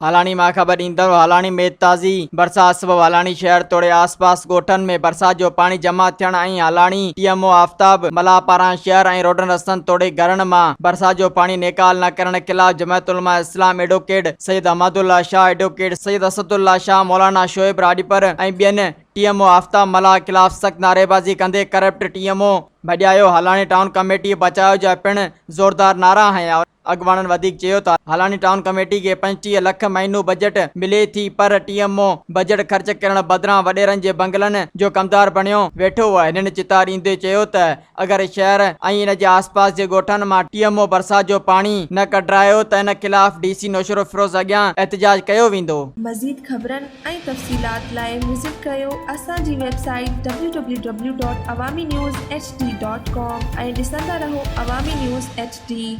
هالاڻي مان خبر ڏيندڙ هالاڻي ۾ تازي برسات سبب هالاڻي شهر توڙي آس پاس ڳوٺن ۾ برسات جو پاڻي جمع ٿيڻ ۽ Halani T M O Aftab Mallah پاران شهر ۽ روڊن رستن توڙي گهرن مان برسات جو پاڻي نيڪال نه ڪرڻ خلاف جمعيت علماء اسلام ايڊووڪيٽ سيد حماد الله شاهه، ايڊووڪيٽ سيد اسد الله شاهه، مولانا شعيب راڄپر ۽ ٻين T M O Aftab Mallah خلاف سخت نعريبازي ڪندي ڪرپٽ ٽي ايم او ڀڄايو، هالاڻي ٽائون ڪميٽي بچايو جا پڻ زوردار نعرا هنيا. اڳواڻن وڌيڪ چيو ته هالاڻي ٽائون ڪميٽي کي 35 لک مهينو بجيٽ ملي ٿي پر ٽي ايم او بجيٽ خرچ ڪرڻ بدران وڏيرن جي بنگلن جو ڪمدار بڻيو ويٺو آهي. هنن چتاء ڏيندي چيو ته اگر شهر ۽ ان جي آسپاس جي ڳوٺن مان ٽي ايم او برسات جو پاڻي نه ڪڍرايو ته ان خلاف ڊي سي نوشهروفيروز اڳيان احتجاج ڪيو ويندو. مزيد خبرن ۽ تفصيلات لاء وزٽ ڪريو اسان جي website W W W dot Awami news H D dot com ۽ ڏسندا رهو عوامي نيوز ايڇ ڊي.